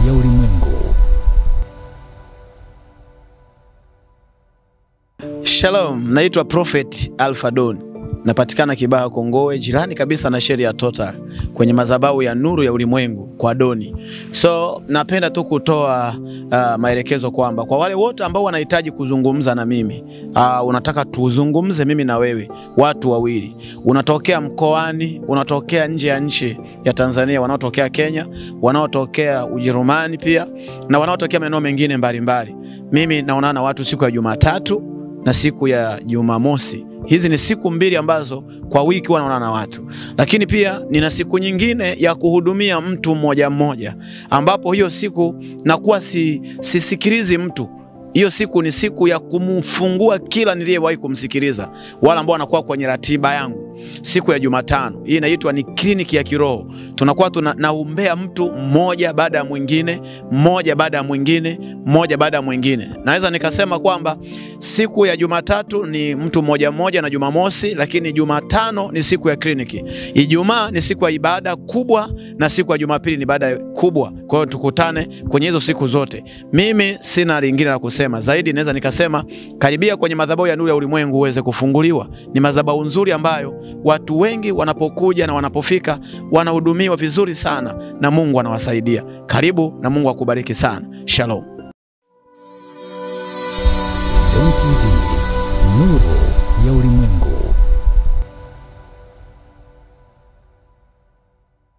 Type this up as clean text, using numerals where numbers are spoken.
ya Ulimwengu. Shalom, naitwa Prophet Alpha Don. Napatikana Kibaha Kongowe, jirani kabisa na Sheria Total, kwenye madhabahu ya Nuru ya Ulimwengu kwa Doni. So napenda tu kutoa maelekezo kwamba kwa wale wote ambao wanahitaji kuzungumza na mimi, unataka tuzungumze mimi na wewe, watu wawili, unatokea mkoani, unatokea nje ya nchi ya Tanzania, wanaotokea Kenya, wanaotokea Ujerumani pia na wanaotokea maeneo mengine mbalimbali. Mimi naonana na watu siku ya Jumatatu na siku ya Jumamosi. Hizi ni siku mbili ambazo kwa wiki wanaona na watu. Lakini pia nina siku nyingine ya kuhudumia mtu mmoja mmoja, ambapo hiyo siku nakuwa sisikilizi mtu. Hiyo siku ni siku ya kumfungua kila niliyewahi kumsikiliza, wala ambao wanakuwa kwenye ratiba yangu. Siku ya Jumatano hii inaitwa ni kliniki ya kiroho. Tunakuwa tunaumbea mtu mmoja baada ya mwingine, mmoja baada ya mwingine, mmoja baada ya mwingine. Naweza nikasema kwamba siku ya Jumatatu ni mtu mmoja mmoja na Jumamosi, lakini Jumatano ni siku ya kliniki. Ijumaa ni siku ya ibada kubwa na siku ya Jumapili ni ibada kubwa. Kwa hiyo tukutane kwenye hizo siku zote. Mimi sina lingine la kusema zaidi, naweza nikasema karibia kwenye madhabahu ya Nuru ya Ulimwengu uweze kufunguliwa. Ni madhabahu nzuri ambayo watu wengi wanapokuja na wanapofika wanahudumiwa vizuri sana na Mungu anawasaidia. Karibu na Mungu akubariki sana. Shalom. Don TV, Nuru ya Ulimwengu.